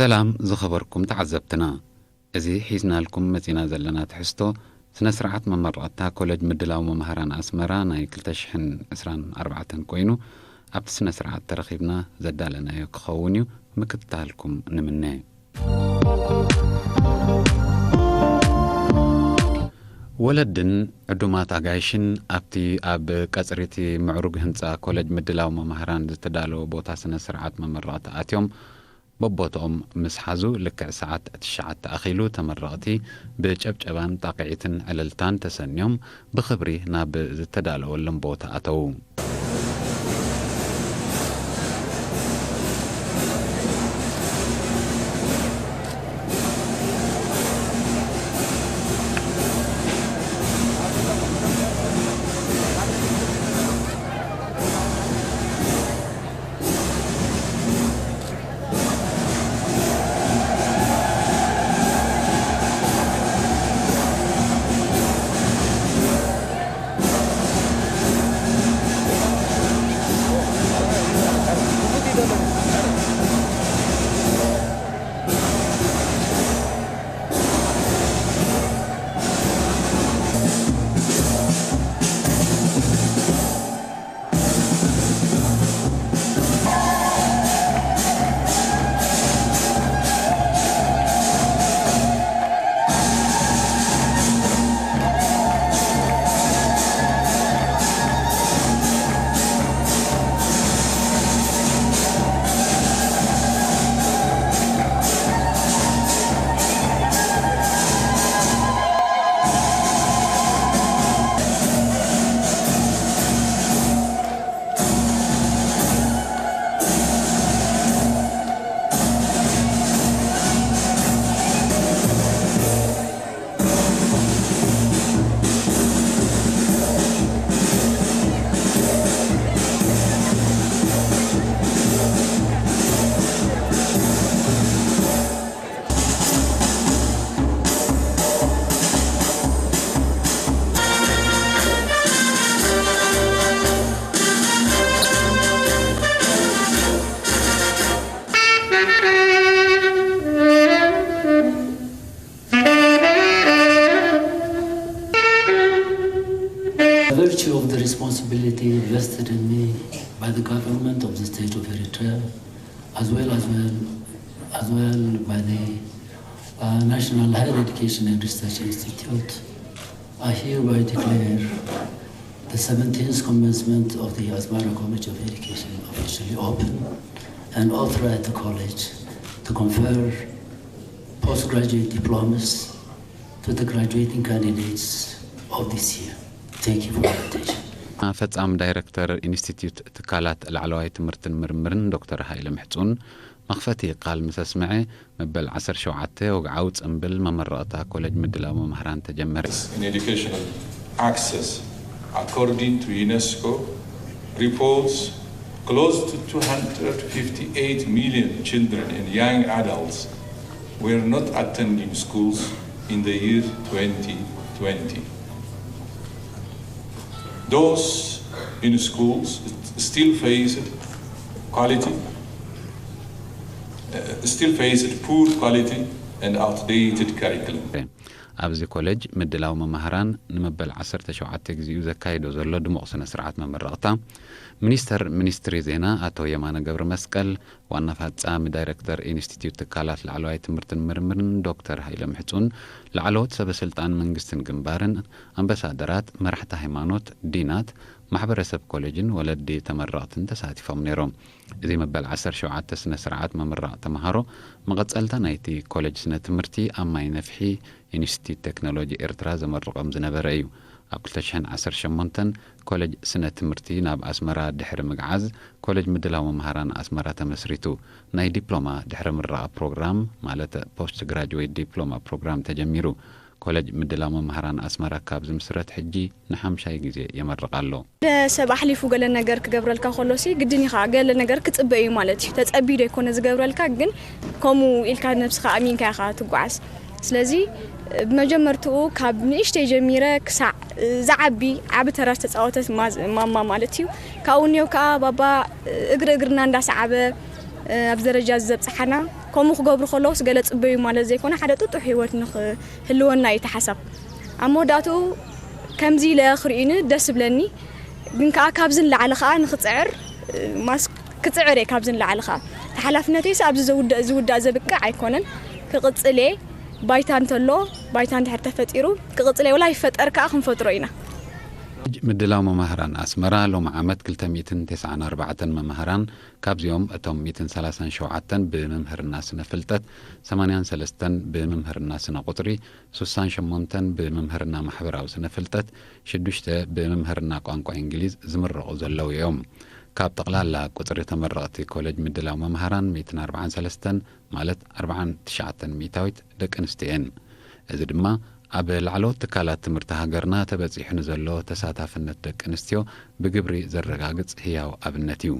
ሰላም ዝኸበርኩም ተዓዘብትና፣ እዚ ሒዝናልኩም መጺና ዘለና ትሕዝቶ ስነ ስርዓት መመረቕታ ኮለጅ ምድላው መማህራን ኣስመራ ናይ ክልተ ሽሕን ዕስራን ኣርባዕተን ኮይኑ፣ ኣብቲ ስነ ስርዓት ተረኺብና ዘዳለናዮ ክኸውን እዩ። ምክትታልኩም ንምነ። ወለድን ዕዱማት ኣጋይሽን ኣብቲ ኣብ ቀጽሪቲ ምዕሩግ ህንጻ ኮለጅ ምድላው መማህራን ዝተዳለወ ቦታ ስነ ስርዓት መመረቕታ ኣትዮም፣ በቦትኦም ምስ ሓዙ፣ ልክዕ ሰዓት ትሽዓተ ኣኺሉ፣ ተመረቕቲ ብጨብጨባን ጣቕዒትን ዕልልታን ተሰንዮም ብኽብሪ ናብ ዝተዳለወሎም ቦታ ኣተዉ። Virtue of the responsibility vested in me by the government of the state of Eritrea, as well as well as well by the uh, National Higher Education and Research Institute, I hereby declare the seventeenth commencement of the Asmara College of Education officially open and authorize the college to confer postgraduate diplomas to the graduating candidates of this year. Thank you for your attention. ፈጻሚ ዳይረክተር ኢንስቲትዩት ትካላት ላዕለዋይ ትምህርትን ምርምርን ዶክተር ሃይለ ምሕጹን መኽፈቲ ቃል ምስ ኣስምዐ፣ መበል ዓሰርተ ሸውዓተ ወግዓዊ ጽምብል መመረቕታ ኮለጅ ምድላው መምህራን ተጀመረ። In educational access, according to UNESCO reports, close to two hundred fifty-eight million children and young adults were not attending schools in the year twenty twenty. Those in schools still faced quality, uh, still faced poor quality and outdated curriculum. ኣብዚ ኮለጅ ምድላው መማህራን ንመበል ዓሰርተ ሸውዓተ ግዜኡ ዘካይዶ ዘሎ ድሙቕ ስነ ስርዓት መመረቕታ፣ ሚኒስተር ሚኒስትሪ ዜና ኣቶ የማነ ገብረ መስቀል፣ ዋና ፈጻሚ ዳይረክተር ኢንስቲትዩት ትካላት ላዕለዋይ ትምህርትን ምርምርን ዶክተር ሃይለ ምሕጹን፣ ላዕለዎት ሰበ ስልጣን መንግስትን ግንባርን፣ ኣምባሳደራት፣ መራሕቲ ሃይማኖት፣ ዲናት፣ ማሕበረሰብ ኮሌጅን ወለዲ ተመረቕትን ተሳቲፎም ነይሮም። እዚ መበል ዓሰርተ ሸውዓተ ስነ ስርዓት ምምራቕ ተምሃሮ መቐጸልታ ናይቲ ኮሌጅ ስነ ትምህርቲ ኣብ ማይ ነፍሒ ኢንስቲትዩት ቴክኖሎጂ ኤርትራ ዘመርቖም ዝነበረ እዩ። ኣብ ክልተ ሽሕን ዓሰርተ ሸሞንተን ኮሌጅ ስነ ትምህርቲ ናብ ኣስመራ ድሕሪ ምግዓዝ፣ ኮሌጅ ምድላው መምሃራን ኣስመራ ተመስሪቱ። ናይ ዲፕሎማ ድሕረ ምረቓ ፕሮግራም፣ ማለት ፖስት ግራጅዌት ዲፕሎማ ፕሮግራም ተጀሚሩ። ኮሌጅ ምድላው መምሃራን ኣስመራ ካብ ዝምስረት ሕጂ ንሓምሻይ ግዜ የመርቕ ኣሎ። ሰብ ኣሕሊፉ ገለ ነገር ክገብረልካ ከሎሲ ግድን ኢኻ ገለ ነገር ክጽበ እዩ ማለት እዩ። ተጸቢዩ ዶ ኣይኮነ ዝገብረልካ፣ ግን ከምኡ ኢልካ ነብስኻ ኣሚንካ ኢኻ ትጓዓዝ። ስለዚ ብመጀመርትኡ ካብ ንእሽተይ ጀሚረ ክሳዕ ዝዓቢ ዓቢ ተራ ዝተጻወተት ማዝ- ማማ ማለት እዩ። ካብኡ እኒኦ ከዓ ባባ እግሪ እግርና እንዳሰዓበ ኣብዚ ደረጃ እዚ ዘብጽሓና ከምኡ ክገብሩ ከለውስ ገለ ጽበዩ ማለት ዘይኮነ፣ ሓደ ጥጡሕ ህይወት ንኽህልወና እዩ እቲ ሓሳብ። ኣብ መወዳእትኡ ከምዚ ኢለ ክርእዩኒ ደስ ይብለኒ፣ ግን ከኣ ካብዚ ንላዕሊ ከኣ ንኽጽዕር፣ ማስ-፣ ክጽዕር እየ። ካብዚ ንላዕሊ ከኣ እቲ ሓላፍነተይስ ኣብዚ ዝውዳእ፣ ዝውዳእ ዘብቅዕ ኣይኮነን። ክቕጽል እየ። ባይታ እንተሎ፣ ባይታ እንድሕር ተፈጢሩ ክቕጽል እየ። ወላ ይፈጠር ከኣ ክንፈጥሮ ኢና። ምድላው መማህራን ኣስመራ ሎሚ ዓመት ክልተ ሚእትን ተስዓን ኣርባዕተን መማህራን፣ ካብዚኦም እቶም ሚእትን ሰላሳን ሸውዓተን ብምምህርና ስነ ፍልጠት፣ ሰማንያን ሰለስተን ብምምህርና ስነ ቁጽሪ፣ ሱሳን ሸሞንተን ብምምህርና ማሕበራዊ ስነ ፍልጠት፣ ሽዱሽተ ብምምህርና ቋንቋ እንግሊዝ ዝምረቑ ዘለዉ እዮም። ካብ ጠቕላላ ቁጽሪ ተመረቕቲ ኮሌጅ ምድላው መምሃራን ሚእትን ኣርባዓን ሰለስተን ማለት ኣርባዓን ትሽዓተን ሚእታዊት ደቂ ኣንስትዮ እየን። እዚ ድማ ኣብ ላዕለዎት ትካላት ትምህርቲ ሃገርና ተበጺሑ ንዘሎ ተሳታፍነት ደቂ ኣንስትዮ ብግብሪ ዘረጋግጽ ህያው ኣብነት እዩ።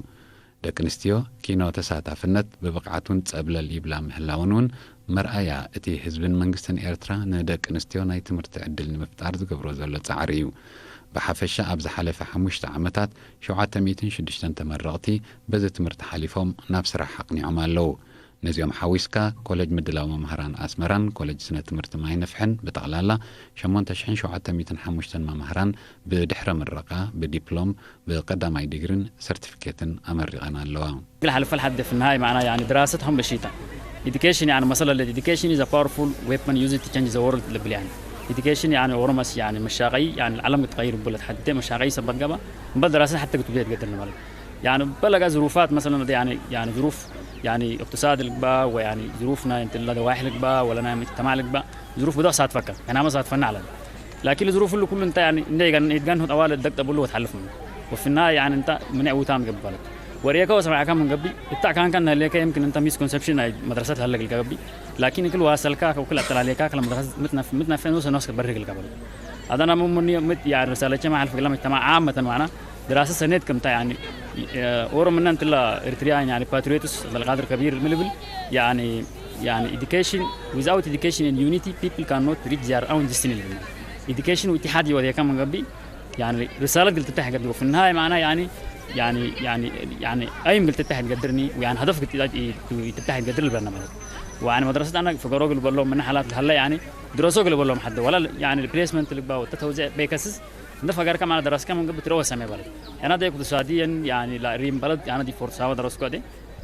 ደቂ ኣንስትዮ ኪኖ ተሳታፍነት ብብቕዓት እውን ጸብለል ይብላ ምህላወን እውን መርኣያ እቲ ህዝብን መንግስትን ኤርትራ ንደቂ ኣንስትዮ ናይ ትምህርቲ ዕድል ንምፍጣር ዝገብሮ ዘሎ ጻዕሪ እዩ። ብሓፈሻ ኣብ ዝሓለፈ ሓሙሽተ ዓመታት ሸውዓተ ሚእትን ሽዱሽተን ተመረቕቲ በዚ ትምህርቲ ሓሊፎም ናብ ስራሕ ኣቕኒዖም ኣለዉ። ነዚኦም ሓዊስካ ኮሌጅ ምድላው መምሃራን ኣስመራን ኮሌጅ ስነ ትምህርቲ ማይ ነፍሕን ብጠቕላላ ሸሞንተ ሽሕን ሸውዓተ ሚእትን ሓሙሽተን መማህራን ብድሕረ ምረቓ ብዲፕሎም ብቀዳማይ ዲግሪን ሰርቲፊኬትን ኣመሪቐን ኣለዋ። الحل في الحد في النهاية معناه يعني دراسة هم بشيطة. Education يعني مثلا ال education is a powerful weapon used to change the world ልብል يعني education يعني ኦሮማስ يعني መሻቀይ يعني العالم تغير بلد حتى መሻቀይ ሰበት ገባ እምበል دراسة حتى كتبت قدرنا ማለት يعني በለጋ ظروفات مثلا يعني يعني ظروف يعني اقتصاد ልግባ ወይ يعني ظروف ናይ እንትን لا دواحي ልግባ ولا ናይ مجتمع ልግባ ظروف بدو ساتفكر انا ما ساتفنا على لكن الظروف اللي كله انت يعني انت يتقن هو طوال الدق تبلو وتحلف منه وفي النهاية يعني انت من عوتام قبلت وريكا وسمعك من قبي اتع كان كان ليك يمكن انت misconception اي مدرسة هلك القبي لكن كل واصل كاك وكل اطلع ليك كاك لما درست متنف متنف نوس نوس برهق القبل هذا انا مو مني مت يعني رسالة ما اعرف كلام اجتماع عامة معنا دراسة سنيت كم يعني ኦሮምና እንት ላ ኤርትርያን يعني patriots በልቃድር ከቢር ምልብል يعني يعني education without education and unity people cannot reach their own destiny ልብል education واتحاد ይወደካ መንገቢ يعني رسالة قلت تحت قدر في النهاية معنا يعني يعني يعني يعني أيم قلت تحت قدرني ويعني هدف قلت تحت قدر البرنامج وعن مدرسة أنا فقروا قلبوا لهم من حالات هلا يعني دراسوا قلبوا لهم حد ولا يعني replacement اللي بقى والتوزيع بيكسس نفقر كمان دراسة كمان قبل تروى سمي بلد أنا ده اقتصاديا يعني لا ريم بلد أنا دي فرصة ودرس كده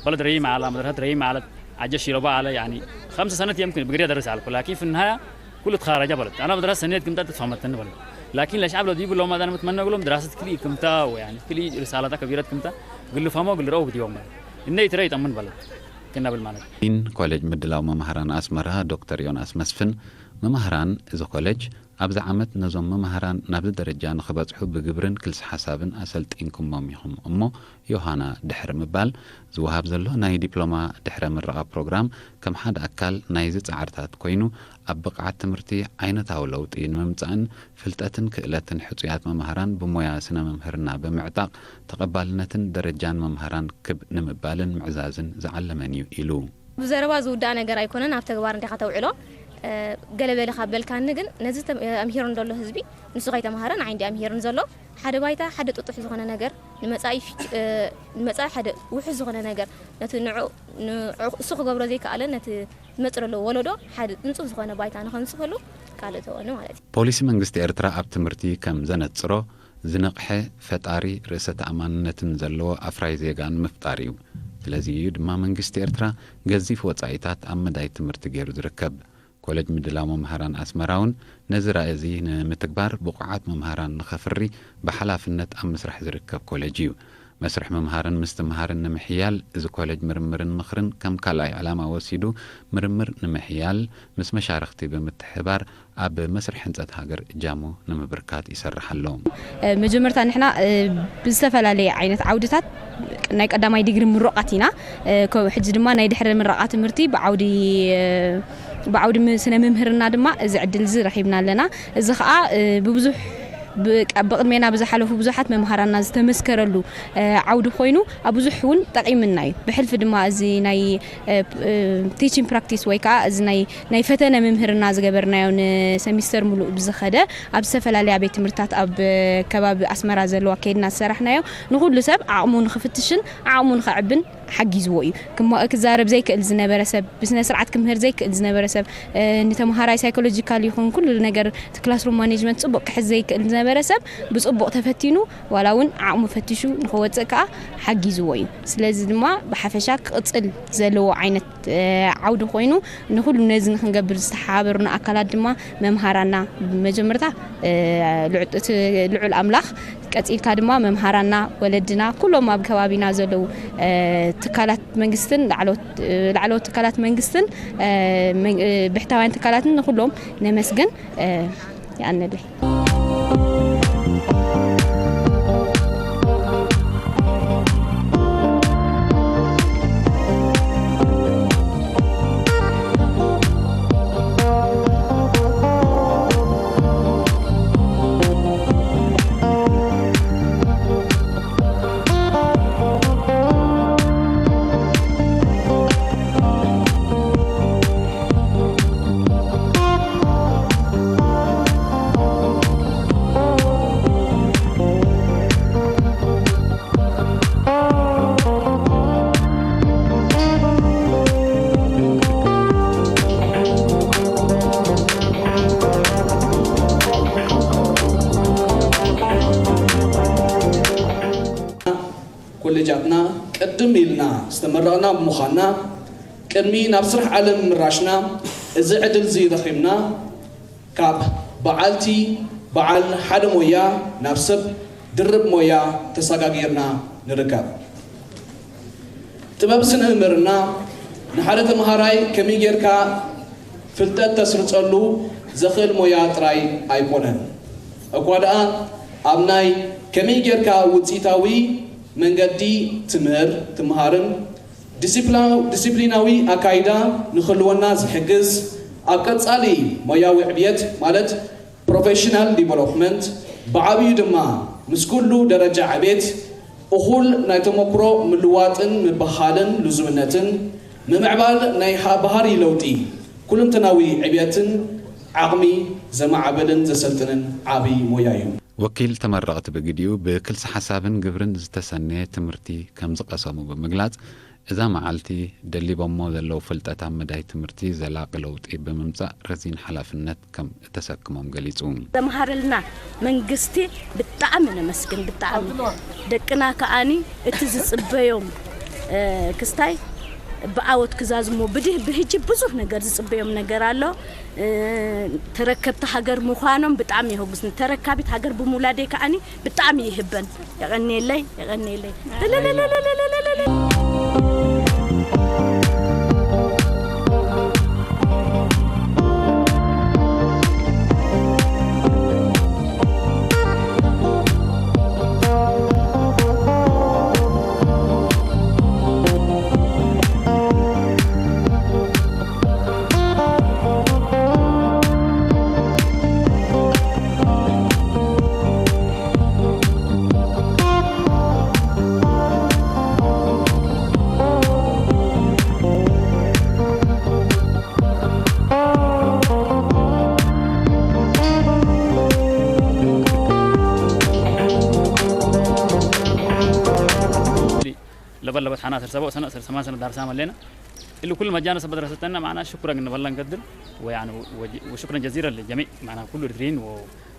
بلد ريم على مدرسة ريم على عجش يلبا على يعني خمس سنة يمكن بقري أدرس على لكن في النهاية كل تخارج بلد أنا مدرسة سنة كنت تفهمت بلد لكن ليش عبلو دي بلو ما أنا متمنى أقول لهم دراسة كلي كمتا ويعني كلي رسالة كبيرة كمتا قل له فهموا قل له روح ديوم بلد إنه يتريت أمن بلد كنا بالمعنى ኮሌጅ ምድላው መምሃራን ኣስመራ ዶክተር ዮናስ መስፍን መምሃራን እዚ ኮሌጅ ኣብዚ ዓመት ነዞም መምሃራን ናብዚ ደረጃ ንኽበጽሑ ብግብርን ክልሲ ሓሳብን ኣሰልጢንኩሞም ኢኹም እሞ ዮሃና ድሕሪ ምባል ዝወሃብ ዘሎ ናይ ዲፕሎማ ድሕረ ምረቓ ፕሮግራም ከም ሓደ ኣካል ናይዚ ጻዕርታት ኮይኑ ኣብ ብቕዓት ትምህርቲ ዓይነታዊ ለውጢ ንምምጻእን ፍልጠትን ክእለትን ሕጹያት መምሃራን ብሞያ ስነ መምህርና ብምዕጣቕ ተቐባልነትን ደረጃን መምሃራን ክብ ንምባልን ምዕዛዝን ዝዓለመን እዩ ኢሉ። ብዘረባ ዝውዳእ ነገር ኣይኮነን፣ ኣብ ተግባር እንዲኻ ተውዕሎ። ገለበለ ካብ በልካኒ ግን ነዚ ኣምሂሩን ዘሎ ህዝቢ ንሱ ከይተምሃረ ንዓይ እንዲ ኣምሂሩን ዘሎ ሓደ ባይታ ሓደ ጥጡሕ ዝኾነ ነገር ንመጻኢ ሓደ ውሑስ ዝኾነ ነገር ነቲ ንዑ እሱ ክገብሮ ዘይከኣለ ነቲ ዝመጽእ ዘሎ ወለዶ ሓደ ንጹህ ዝኾነ ባይታ ንኸንጽፈሉ ቃል እተወኒ ማለት እዩ። ፖሊሲ መንግስቲ ኤርትራ ኣብ ትምህርቲ ከም ዘነጽሮ ዝነቕሐ ፈጣሪ ርእሰ ተኣማንነትን ዘለዎ ኣፍራይ ዜጋ ንምፍጣር እዩ። ስለዚ እዩ ድማ መንግስቲ ኤርትራ ገዚፍ ወጻኢታት ኣብ መዳይ ትምህርቲ ገይሩ ዝርከብ። ኮለጅ ምድላው መምሃራን ኣስመራ እውን ነዚ ራእይ እዚ ንምትግባር ብቑዓት መምሃራን ንኸፍሪ ብሓላፍነት ኣብ ምስራሕ ዝርከብ ኮለጅ እዩ። መስርሕ ምምሃርን ምስትምሃርን ንምሕያል እዚ ኮለጅ ምርምርን ምኽርን ከም ካልኣይ ዕላማ ወሲዱ ምርምር ንምሕያል ምስ መሻርኽቲ ብምትሕብባር ኣብ መስርሕ ህንፀት ሃገር እጃሙ ንምብርካት ይሰርሕ ኣሎ። መጀመርታ ንሕና ብዝተፈላለየ ዓይነት ዓውድታት ናይ ቀዳማይ ዲግሪ ምሩቓት ኢና። ከምኡ ሕጂ ድማ ናይ ድሕረ ምረቓ ትምህርቲ ብዓውዲ ብዓውዲ ስነ ምምህርና ድማ እዚ ዕድል እዚ ረኺብና ኣለና። እዚ ከዓ ብብዙሕ ብቅድሜና ብዝሓለፉ ብዙሓት መምሃራንና ዝተመስከረሉ ዓውዲ ኮይኑ ኣብ ብዙሕ እውን ጠቒምና እዩ። ብሕልፊ ድማ እዚ ናይ teaching practice ወይ ከዓ እዚ ናይ ናይ ፈተነ ምምህርና ዝገበርናዮ ንሰሚስተር ሙሉእ ብዝኸደ ኣብ ዝተፈላለያ ቤት ትምህርትታት ኣብ ከባቢ ኣስመራ ዘለዋ ከይድና ዝሰራሕናዮ ንኹሉ ሰብ ዓቕሙ ንኽፍትሽን ዓቕሙ ንኸዕብን ሓጊዝዎ እዩ። ክዛረብ ዘይክእል ዝነበረ ሰብ፣ ብስነ ስርዓት ክምህር ዘይክእል ዝነበረ ሰብ፣ ንተምሃራይ ሳይኮሎጂካል ይኹን ኩሉ ነገር እቲ ክላስሩም ማኔጅመንት ፅቡቅ ክሕዝ ዘይክእል ዝነበረ ሰብ ብፅቡቅ ተፈቲኑ ዋላ እውን ዓቕሙ ፈቲሹ ንክወፅእ ከዓ ሓጊዝዎ እዩ። ስለዚ ድማ ብሓፈሻ ክቕፅል ዘለዎ ዓይነት ዓውዲ ኮይኑ ንኩሉ ነዚ ንክንገብር ዝተሓባበሩና ኣካላት ድማ መምሃራና ብመጀመርታ ልዑል ኣምላኽ ቀፂልካ ድማ መምሃራና ወለድና ኩሎም ኣብ ከባቢና ዘለዉ ትካላት መንግስትን ላዕለዎት ትካላት መንግስትን ብሕታውያን ትካላትን ንኩሎም ነመስግን። ይኣነለይ። ኮሌጃትና ቅድም ኢልና ዝተመረቕና ብምዃንና ቅድሚ ናብ ስራሕ ዓለም ምራሽና እዚ ዕድል እዚ ረኺብና ካብ በዓልቲ በዓል ሓደ ሞያ ናብ ሰብ ድርብ ሞያ ተሰጋጊርና ንርከብ። ጥበብ ስነ ምምርና ንሓደ ተምሃራይ ከመይ ጌርካ ፍልጠት ተስርጸሉ ዘኽእል ሞያ ጥራይ ኣይኮነን። እኳ ደኣ ኣብ ናይ ከመይ ጌርካ ውጽኢታዊ መንገዲ ትምህር ትምሃርን ዲሲፕሊናዊ ኣካይዳ ንክህልወና ዝሕግዝ ኣብ ቀጻሊ ሞያዊ ዕብየት ማለት ፕሮፌሽናል ዲቨሎፕመንት ብዓብዩ ድማ ምስ ኩሉ ደረጃ ዕቤት እኹል ናይ ተመክሮ ምልዋጥን ምብህሃልን ልዙምነትን ምምዕባል ናይ ባህሪ ለውጢ ኩልንተናዊ ዕብየትን ዓቕሚ ዘማዕብልን ዘሰልጥንን ዓቢ ሞያ እዩ። ወኪል ተመረቕቲ ብግዲኡ ብክልሲ ሓሳብን ግብርን ዝተሰነየ ትምህርቲ ከምዝቐሰሙ ብምግላጽ፣ እዛ መዓልቲ ደሊቦሞ ዘለዉ ፍልጠት ኣብ መዳይ ትምህርቲ ዘላቒ ለውጢ ብምምጻእ ረዚን ሓላፍነት ከም እተሰክሞም ገሊጹ። ዘምሃረልና መንግስቲ ብጣዕሚ ነመስግን ብጣዕሚ ደቅና ከኣኒ እቲ ዝጽበዮም ክስታይ ብኣወት ክዛዝሞ ብድህ ብህጂ ብዙሕ ነገር ዝጽበዮም ነገር ኣሎ። ተረከብቲ ሃገር ምዃኖም ብጣዕሚ የህጉስኒ። ተረካቢት ሃገር ብምውላደይ ከኣኒ ብጣዕሚ ይህበን። የቐንየለይ የቐንየለይ። ለበለበት ሓና ስር ሰበው ሰነ ስር ሰማን ሰነ ዳርሳ መለና ኢሉ ኩሉ መጃነ ሰበ ደረሰተና ማዕና ሽኩረ ግን በላን ከድር ወያኑ ወሽኩረን ጀዚረ ለጀሚዕ ማዕና ኩሉ ኤርትሪን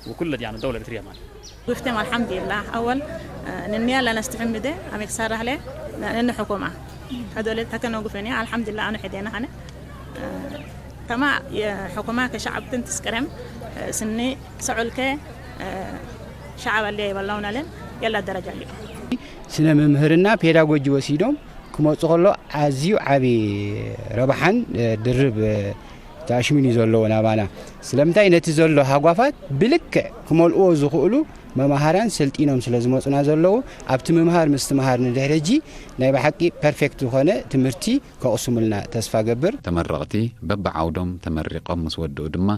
ወኩሉ ለጃኑ ደውለ ኤርትሪያ ማለት وفتم الحمد لله أول ننيا لنا استحمده أمك سارح له نن حكومة هذول تكنوا قفني الحمد لله أنا حدينا هنا تما حكومة كشعب تنتسكرم سني سعولك شعب اللي يبلون لهم يلا درجة اللي ስነ ምምህርና ፔዳጎጂ ወሲዶም ክመፁ ከሎ ኣዝዩ ዓብዪ ረብሓን ድርብ ኣሽሚን እዩ ዘለዎ ናባና። ስለምንታይ ነቲ ዘሎ ሃጓፋት ብልክዕ ክመልእዎ ዝኽእሉ መማሃራን ሰልጢኖም ስለ ዝመፁና ዘለዉ ኣብቲ ምምሃር ምስትምሃር ንድሕሪ ሕጂ ናይ ብሓቂ ፐርፌክት ዝኾነ ትምህርቲ ከቕስሙልና ተስፋ ገብር። ተመረቕቲ በብዓውዶም ተመሪቖም ምስ ወድኡ ድማ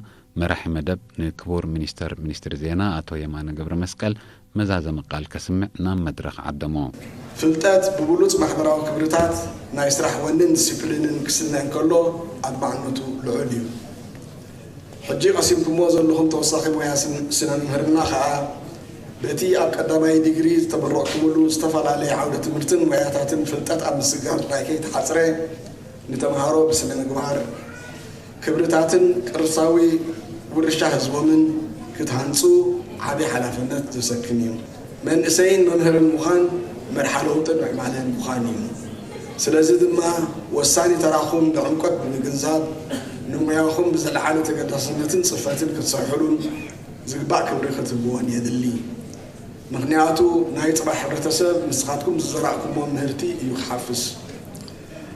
መራሒ መደብ ንክቡር ሚኒስተር ሚኒስትሪ ዜና ኣቶ የማነ ገብረመስቀል መዛዘሚ ቃል ከስምዕ ናብ መድረኽ ዓደሞ። ፍልጠት ብብሉጽ ማሕበራዊ ክብርታት ናይ ስራሕ ወንን ዲሲፕሊንን ክስነ እንከሎ ኣድማዕነቱ ልዑል እዩ። ሕጂ ቀሲምኩምዎ ዘለኹም ተወሳኺ ሞያ ስነ ምምህርና ከኣ በቲ ኣብ ቀዳማይ ዲግሪ ዝተመረቕኩምሉ ዝተፈላለየ ዓውደ ትምህርትን ሞያታትን ፍልጠት ኣብ ምስግጋር ጥራይ ከይተሓጽረ፣ ንተምሃሮ ብስነ ምግባር፣ ክብርታትን ቅርሳዊ ውርሻ ህዝቦምን ክትሃንጹ ዓቢ ሓላፍነት ዘሰክም እዩ። መንእሰይን መምህርን ምዃን መርሓ ለውጥን ምዕባለን ምዃን እዩ። ስለዚ ድማ ወሳኒ ተራኹም ብዕምቆት ብምግንዛብ፣ ንሞያኹም ብዝለዓለ ተገዳስነትን ጽፈትን ክትሰርሑሉን ዝግባእ ክብሪ ክትህብዎን የድሊ። ምኽንያቱ ናይ ጽባሕ ሕብረተሰብ ንስኻትኩም ዝዘራእኩሞ ምህርቲ እዩ ክሓፍስ።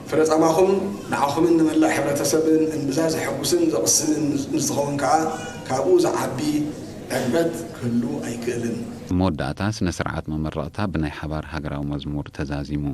ፍረ ጻማኹም ንዓኹምን ንመላእ ሕብረተሰብን እምብዛ ዘሐጉስን ዘቕስንን ምስ ዝኸውን ከኣ ካብኡ ዝዓቢ ዕግበት ክህሉ ኣይክእልን። መወዳእታ ስነ ስርዓት መመረቕታ ብናይ ሓባር ሃገራዊ መዝሙር ተዛዚሙ።